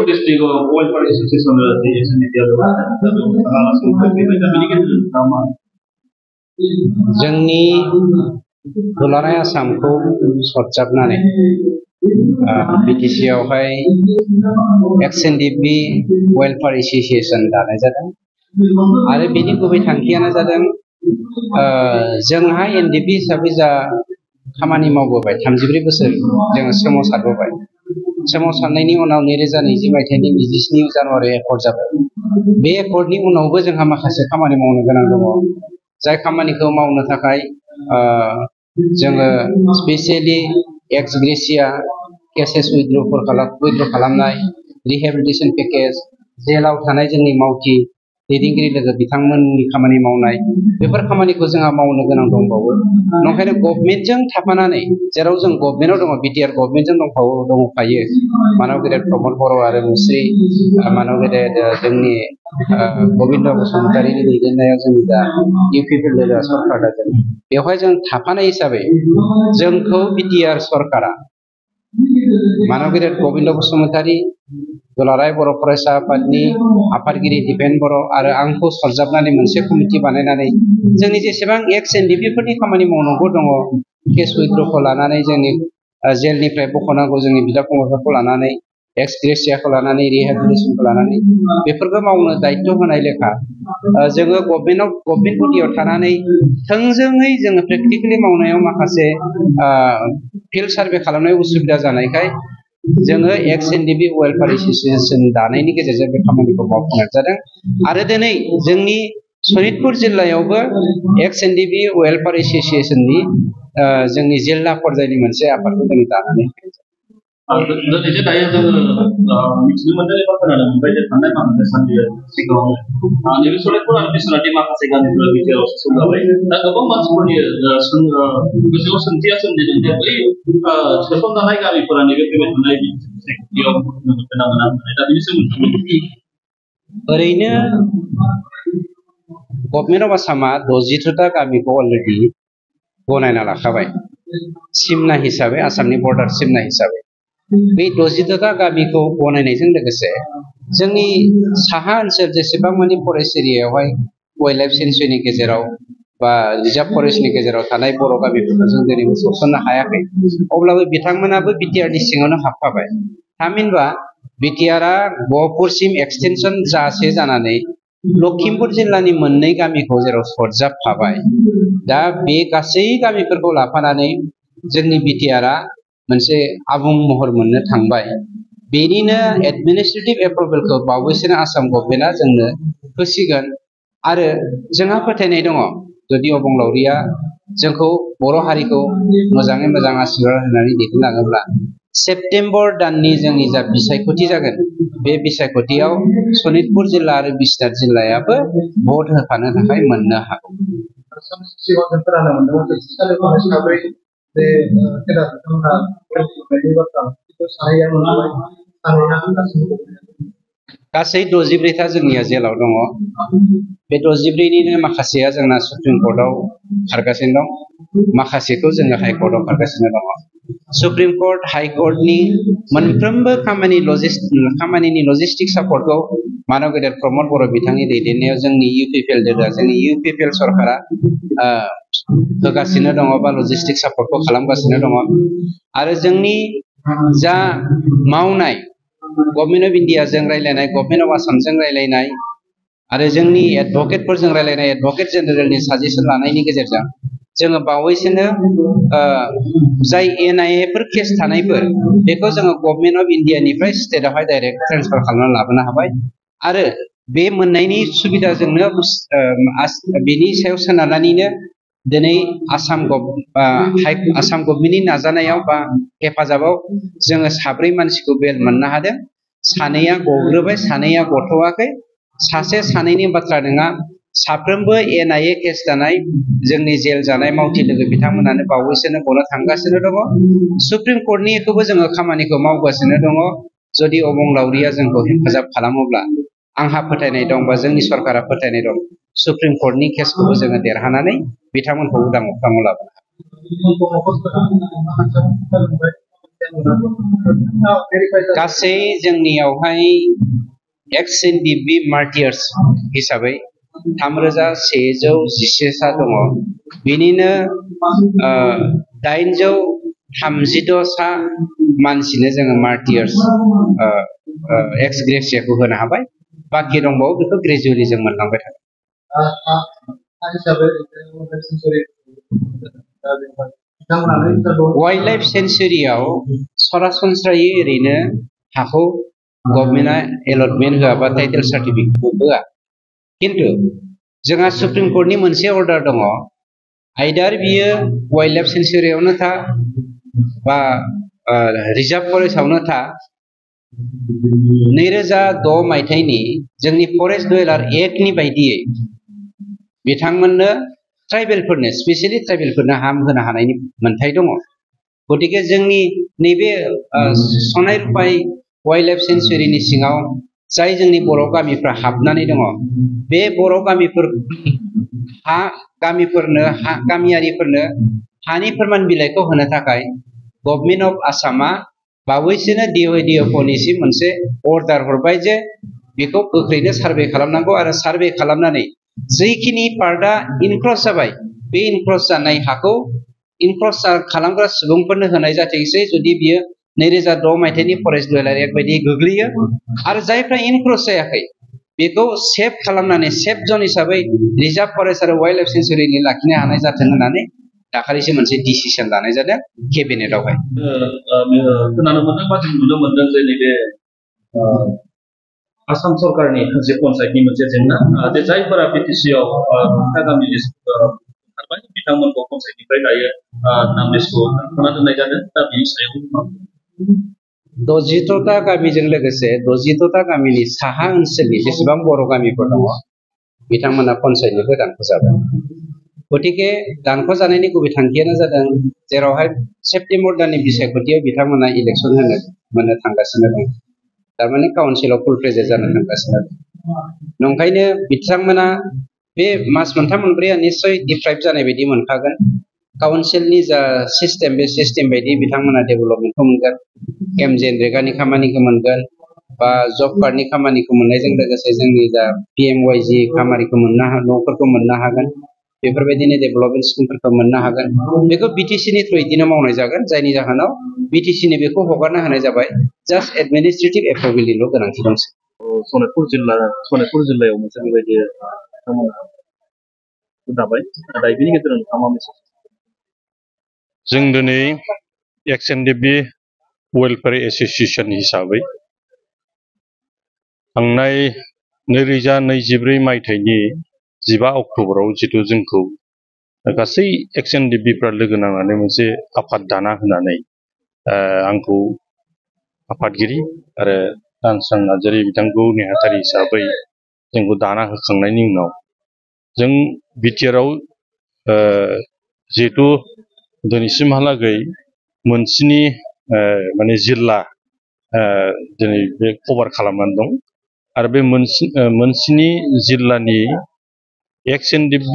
district welfare association di SNDP langsung berbeda bikin sama जोंनि दुलाराय आसामखौ सरजाबनानै बिटिसि आवहाय एक्सएनडिपि वेलफेयार एसोसिएशन दानाय जादों आरो बेनि गुबै थांखियानो जादों जोंहा एनडिपि हिसाबै जा खामानि मावबोबाय 34 बोसोर जों सोमावसारबोबाय सोमावसारनायनि उनाव 2020 मायथाइनि 27 जानुवारि एकर्ड जाबाय बे एकर्डनि उनावबो जोंहा माखासे खामानि मावनो गोनां दङ जाय खामानिखौ मावनो थाखाय जोङो स्पेशली एक्स ग्रेसिया केसेस उइथड्र खालामनाय रिहेबिलिटेशन पेकेज जेलाव थानाय जोंनि मावथि दैदेनगिरि लोगो बिथांमोननि खामानि मावनाय बेफोर खामानिखौ जोंहा मावनो गोनां दंबावो नंखायनो गभर्नमेन्टजों थाफानानै जेराव जों गभर्नमेन्टआव दङ बिटिआर गभर्नमेन्टजों दंफायो मानव गेदेर प्रमद बर' आरो मुस्रि मानव गेदेर जोंनि गबिन्द बसुमतारिनि दैदेननायाव जोंनि दा इउपिपिएल सरकार दादों बेवहाय जों थाफानाय हिसाबै जोंखौ बिटिआर सरकारा मानव गेदेर गबिन्द बसुमतारी दुलाराय बर' फरायसा आफादनि आफादगिरि दिपेन बर' आरो आंखौ सरजाबनानै मोनसे कमिटि बानायनानै जोंनि जेसेबां एक्स एनडिपिफोरनि खामानि मावनांगौ दङ केस उइथड्रखौ लानानै जोंनि जेलनिफ्राय बख'नांगौ जोंनि बिदा फंबायफोरखौ लानानै एक्स ग्रेसियाखौ लानानै रिहेबिलिटेशनखौ लानानै बेफोरखौ मावनो दायित्व होनाय लेखा जोङो गभर्नमेन्ट बडियाव थानानै थोंजोङै जोङो प्रेक्टिकेलि मावनायाव माखासे फिल्ड सार्भे खालामनाय उसुबिदा जानायखाय जोङो एक्स एनडिपि वेलफेयार एसोसिएशन दानायनि गेजेरजों बे खामानिखौ मावफुंनाय जादों आरो दिनै जोंनि सनितपुर जिल्लायावबो एक्स एनडिपि वेलफेयार एसोसिएशननि जोंनि जिल्ला पर्यायनि मोनसे आफादखौ जों दानानै दिनै दायो जोङो मिथिनो मोनदों एबा खोनानो मोनबाय जे थांनाय माखासे साननि सिगाङावनो नैबे सनितपुर आरो बिश्वनाथनि माखासे गामिफोरा बिटिआरआव सोसनजाबाय दा गोबां मानसिफोरनि गोसोआव सोंथिया सोमजिदों जे बै सोसनजानाय गामिफोरा नैबे फैबाय थानाय बिटिआरआव मोनगोन ना मोना दा बेनि सोमोन्दै ओरैनो गभर्नमेन्ट अफ आसामा 62टा गामिखौ अलरेडि गनायना लाखाबाय सिमना हिसाबै आसामनि बर्डार सिमना हिसाबै बे 62टा गामिखौ गनायनायजों लोगोसे जोंनि साहा ओनसोल जेसेबां मानि फरेस्ट एरियायावहाय वाइल्ड लाइफ सेंसुरिनि गेजेराव बा रिजार्भ फरेस्टनि गेजेराव थानाय बर' गामिफोरखौ जों दिनै सोसननो हायाखै अब्लाबो बिथांमोनाबो बिटिआरनि सिङावनो हाबफाबाय थामहिनबा बिटिआरआ गहपुरसिम एक्सटेनसन जासे जानानै लखिमपुर जिल्लानि मोननै गामिखौ जेराव सरजाबफाबाय दा बे गासै गामिफोरखौ लाफानानै जोंनि बिटिआरआ मोनसे आबुं महर मोननो थांबाय बेनिनो एडमिनिस्ट्रेटिभ एप्रुभेलखौ बावैसोनो आसाम गभर्नमेन्टआ जोंनो होसिगोन आरो जोंहा फोथायनाय दङ जुदि अबंलावरिया जोंखौ बर' हारिखौ मोजाङै मोजां आशीर्बाद होनानै दैदेनलाङोब्ला सेप्तेम्बर दाननि जोंनि जा बिसायख'थि जागोन बे बिसायख'थियाव सनितपुर जिल्ला आरो बिश्वनाथ जिल्लायाबो भट होफानो थाखाय मोननो हागौ गासै 64था जोंनिया जेलाव दङ बे 64निनो माखासेया जोंना सुप्रिम कर्टआव खारगासिनो दं माखासेखौ जोङो हाइ कर्टआव खारगासिनो दङ सुप्रिम कर्ट हाइ कर्टनि मोनफ्रोमबो खामानिनि लजिस्टिक सापर्टखौ मानव गेदेर प्रमद बर' बिथांनि दैदेननायाव जोंनि इउपिपिएल सरकारा होगासिनो दङ बा लजिस्टिक सापर्टखौ खालामगासिनो दङ आरो जोंनि जा मावनाय गभर्नमेन्ट अफ इन्डियाजों रायलायनाय गभर्नमेन्ट अफ आसामजों रायलायनाय आरो जोंनि एडभकेटफोरजों रायलायनाय एडभकेट जेनेरेलनि साजेसन लानायनि गेजेरजों जोङो बावैसोनो जाय एनआइएफोर केस थानायफोर बेखौ जोङो गभर्नमेन्ट अफ इन्डियानिफ्राय स्टेटआवहाय डाइरेक्ट ट्रेन्सफार खालामनानै लाबोनो हाबाय आरो बे मोननायनि सुबिदाजोंनो बेनि सायाव सोनारनानैनो दिनै आसाम गभर्नमेन्टनि नाजानायाव बा हेफाजाबाव जोङो 4 मानसिखौ बेल मोननो हादों 2आ गग्रोबाय 2आ गथ'वाखै सासे 2नि बाथ्रा नङा साफ्रोमबो एनआइए केस जानाय जोंनि जेल जानाय मावथि लोगो बिथांमोनानो बावैसोनो गनो थांगासिनो दङ सुप्रिम कर्टनिखौबो जोङो खामानिखौ मावगासिनो दङ जुदि अबंलावरिया जोंखौ हेफाजाब खालामोब्ला आंहा फोथायनाय दं बा जोंनि सरकारा फोथायनाय दं सुप्रिम कर्टनि केसखौबो जोङो देरहानानै बिथांमोनखौ उदां अख्राङाव लाबोनो हागोन गासै जोंनियावहाय एक्स एनडिबि मार्टियार्स हिसाबै 3111 सा दङ बिनिनो 836 सा मानसिनो जोङो मार्टियार्स एक्स ग्रेसियाखौ होनो हाबाय बाखि दंबावो बेखौ ग्रेजुवेलि जों मोनलांबाय थागोन वाइल्ड लाइफ सेंचुरियाव सरासनस्रायै ओरैनो हाखौ गभर्नमेन्टआ एलटमेन्ट होआबा टाइटेल सार्टिफिकेटखौ होआ किन्तु जोंहा सुप्रिम कर्टनि मोनसे अर्डार दङ आइदार बियो वाइल्ड लाइफ सेंचुरियावनो था बा रिजार्भ फरेस्टआवनो था 2006 मायथाइनि जोंनि फरेस्ट डुवेलार एक्टनि बायदियै बिथांमोननो ट्राइबेलफोरनो स्पेसियली ट्राइबेलफोरनो हा होनो हानायनि मोन्थाय दङ गतिके जोंनि नैबे सनाय रुपाय वाइल्ड लाइफ सेंचुरिनि सिङाव जाय जोंनि बर' गामिफ्रा हाबनानै दङ बे बर' गामिफोर हा गामिफोरनो गामियारिफोरनो हानि फोरमान बिलाइखौ होनो थाखाय गभर्नमेन्ट अफ आसामा बावैसोनो DOFनिसिम मोनसे अर्डार हरबाय जे बेखौ गोख्रैनो सार्भे खालामनांगौ आरो सार्भे खालामनानै जैखिनि पार्टआ इनक्रस जाबाय बे इनक्रस जानाय हाखौ इनक्रस खालामग्रा सुबुंफोरनो होनाय जाथोंसै जुदि बियो 2006 मायथाइनि फरेस्ट डुवेलार एक्ट बायदि गोग्लैयो आरो जायफ्रा इनक्रस जायाखै बेखौ सेफ खालामनानै सेफ जन हिसाबै रिजार्भ फरेस्ट आरो वाइल्ड लाइफ सेंचुरिनि लाखिनो हानाय जाथों होननानै दाखालिसो मोनसे डिसिसन लानाय जादों केबिनेटआवहाय खोनानो मोनदों बा जों नुनो मोनदों जे नैबे आसाम सरकारनि जे पन्सायतनि मोनसे जेंना जे जायफोरा बिटिसिआव गामिनि ओंखारबाय बिथांमोनखौ पन्सायतनिफ्राय दायो नाम लिस्टखौ दानख'ना दोननाय जादों दा बेनि सायाव 63टा गामिजों लोगोसे 63टा गामिनि साहा ओनसोलनि जेसेबां बर' गामिफोर दङ बिथांमोना पन्सायतनिफ्राय दानख'जाबाय गतिके दानख'जानायनि गुबै थांखियानो जादों जेरावहाय सेप्तेम्बर दाननि बिसायख'थियाव बिथांमोना इलेक्सन मोननो थांगासिनो दं थारमाने काउन्सिलाव फुल प्रेजेन्ट जानो थांगासिनो दं नंखायनो बिथांमोना बे मास मोनथाम मोनब्रैया निश्चय डिप्राइभ जानाय बायदि मोनखागोन काउन्सिलनि जा सिस्टेम बे सिस्टेम बायदि बिथांमोना डेभेलपमेन्टखौ मोनगोन MJNरेगानि खामानिखौ मोनगोन बा जब कार्डनि खामानिखौ मोननायजों लोगोसे जोंनि जा PMYG खामानिखौ न'फोरखौ मोननो हागोन बेफोरबायदिनो डेभेलपमेन्ट स्किमफोरखौ मोननो हागोन बेखौ BTCनि थ्रुयैनो मावनाय जागोन जायनि जाहोनाव BTCनि बेखौ हगारना होनाय जाबाय जास्ट एडमिनिस्ट्रेटिभ एप्रुभेलनिल' गोनांथि दंसै सनितपुर जिल्लायाव मोनसे बेबायदि दाबाय दा बेनि गेजेराव नोंथाङा मेसेज जों दिनै XNDB वेलफेयार एसोसिएशन हिसाबै थांनाय 2024 मायथाइनि 15 अक्ट'बराव जितु जोंखौ गासै XNDBफ्रा लोगो नांनानै मोनसे आफाद दाना होनानै आंखौ आफादगिरि आरो दानस्रां नार्जारी बिथांखौ नेहाथारि हिसाबै जोंखौ दाना होखांनायनि उनाव जों बिटिआरआव जिहेतु दिनैसिमहालागै मोनस्नि माने जिल्ला दिनै बे कभार खालामनानै दं आरो बे मोनस्नि जिल्लानि XNDB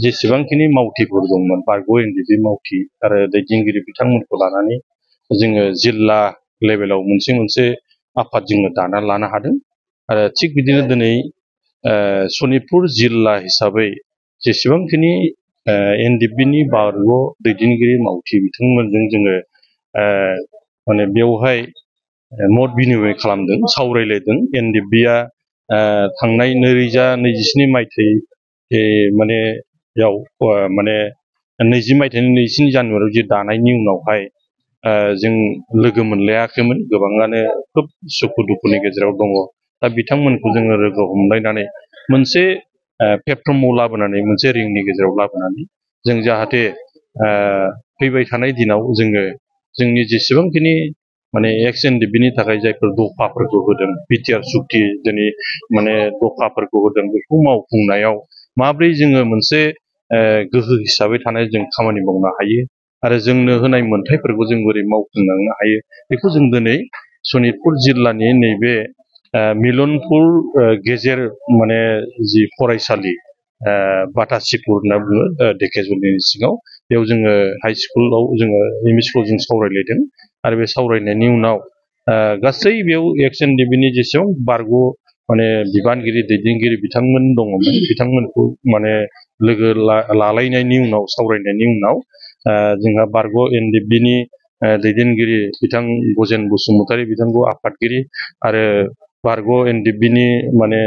जेसेबांखिनि मावथिफोर दंमोन बारग' NDB मावथि आरो दैदेनगिरि बिथांमोनखौ लानानै जोङो जिल्ला लेभेलाव मोनसे आफाद जोङो दाना लानो हादों आरो थिग बिदिनो दिनै सनितपुर जिल्ला हिसाबै जेसेबांखिनि NDBनि बारग' दैदेनगिरि मावथि बिथांमोनजों जोङो माने बेवहाय मत बिनिमय खालामदों सावरायलायदों NDBआ थांनाय 2027 मायथाइ माने 20 मायथाइनि 20 जानुवारियाव जे दानायनि उनावहाय जों लोगो मोनलायाखैमोन गोबाङानो खोब सुखु दुखुनि गेजेराव दङ दा बिथांमोनखौ जोङो लोगो हमलायनानै मोनसे प्लेटफर्माव लाबोनानै मोनसे रिंनि गेजेराव लाबोनानै जों जाहाथे फैबाय थानाय दिनाव जोङो जोंनि जेसेबांखिनि माने XNDBनि थाखाय जायफोर दफाफोरखौ होदों बिटिआर सुक्ति दिनै माने दफाफोरखौ होदों बेखौ मावफुंनायाव माब्रै जोङो मोनसे गोहो हिसाबै थानाय जों खामानि मावनो हायो आरो जोंनो होनाय मोन्थायफोरखौ जों बोरै मावफुंलांनो हायो बेखौ जों दिनै सनितपुर जिल्लानि नैबे मिलनपुर गेजेर माने जि फरायसालि बाटासिपुर होनना बुङो धेकियाजुलिनि सिङाव बेयाव जोङो हाइ स्कुलाव जोङो एम इ स्कुलाव जों सावरायलायदों आरो बे सावरायनायनि उनाव गासै बेयाव एक्स एन डि बिनि जेसेबां बारग' माने बिबानगिरि दैदेनगिरि बिथांमोन दङमोन बिथांमोनखौ माने लोगो लालायनायनि उनाव सावरायनायनि उनाव जोंहा बारग' एन डि बिनि दैदेनगिरि बिथां गजेन बसुमतारी बिथांखौ आफादगिरि आरो बारग' एन डि बिनि माने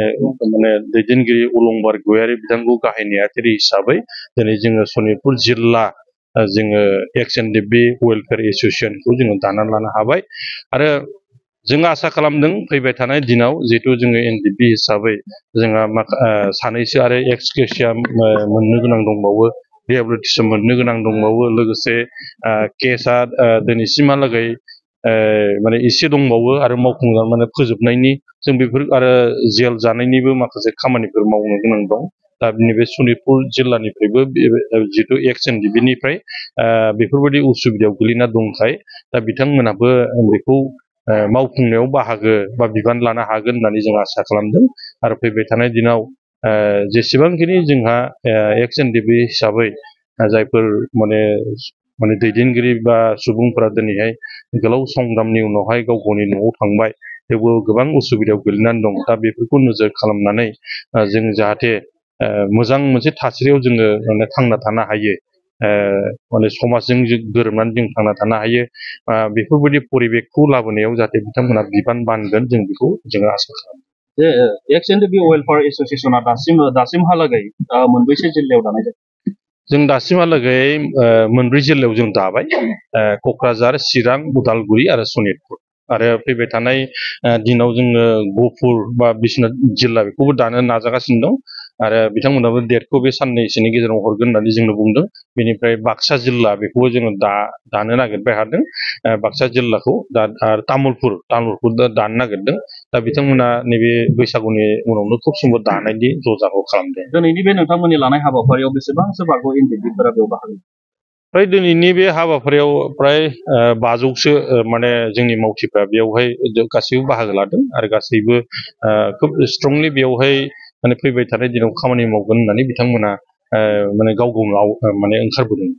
दैदेनगिरि अलंबार गयारि बिथांखौ गाहाय नेहाथारि हिसाबै दिनै जोङो सनितपुर जिल्ला जोङो एक्स एन डि बि वेलफेयार एस'सियेसनखौ जोङो दानानै लानो हाबाय आरो जों आसा खालामदों फैबाय थानाय दिनाव जिहेथु जोङो एन डि बि हिसाबै जोंहा सानैसो आरो एक्स केसिया मोननो गोनां दंबावो रिहेबिलिटेसन मोननो गोनां दंबावो लोगोसे केसआ दिनैसिमहालागै माने एसे दंबावो आरो मावफुंजानाय माने फोजोबनायनि जों बेफोर आरो जेल जानायनिबो माखासे खामानिफोर मावनो गोनां दं दा नैबे सनितपुर जिल्लानिफ्रायबो जिहेतु एक्स एन डि बिनिफ्राय बेफोरबायदि उसुबिदायाव गोलैना दंखाय दा बिथांमोनाबो बेखौ मावफुंनायाव बाहागो बा बिबान लानो हागोन होननानै जों आसा खालामदों आरो फैबाय थानाय दिनाव जेसेबांखिनि जोंहा एक्स एन डि बि हिसाबै जायफोर माने दैदेनगिरि बा सुबुंफोरा दिनैहाय गोलाव संग्रामनि उनावहाय गाव गावनि न'आव थांबाय थेवबो गोबां उसुबिदायाव गोलैनानै दं दा बेफोरखौ नोजोर खालामनानै जों जाहाथे मोजां मोनसे थासारियाव जोङो माने थांना थानो हायो माने समाजजों गोरोबनानै जों थांना थानो हायो बेफोरबायदि परिबेकखौ लाबोनायाव जाहाथे बिथांमोना बिबान बानगोन जों बेखौ जोङो आसा खालामो जे एक्स एन डि बि वेलफेयार एस'सियेसना दासिमहालागै मोनबैसे जिल्लायाव दानाय जादों जों दासिमहालागै मोनब्रै जिल्लायाव जों दाबाय क'क्राझार चिरां उदालगुरि आरो सनितपुर आरो फैबाय थानाय दिनाव जोङो गहपुर बा बिश्वनाथ जिल्ला बेखौबो दानो नाजागासिनो दं आरो बिथांमोनाबो डेटखौ बे साननैसोनि गेजेराव हरगोन होननानै जोंनो बुंदों बेनिफ्राय बाक्सा जिल्ला बेखौबो जोङो दानो नागिरबाय हादों बाक्सा जिल्लाखौ दा आरो तामुलपुर दानो नागिरदों दा बिथांमोना नैबे बैसागुनि उनावनो खुब समबो दानायनि जजाखौ खालामदों दिनैनि बे नोंथांमोननि लानाय हाबाफारियाव बेसेबांसो बारग' एन डि बिफोरा बेयाव बाहागो फ्राय दिनैनि बे हाबाफारियाव फ्राय 500सो माने जोंनि मावथिफ्रा बेयावहाय गासैबो बाहागो लादों आरो गासैबो खोब स्ट्रंलि बेयावहाय माने फैबाय थानाय दिनाव खामानि मावगोन होननानै बिथांमोना माने गाव गावनाव माने ओंखारबोदों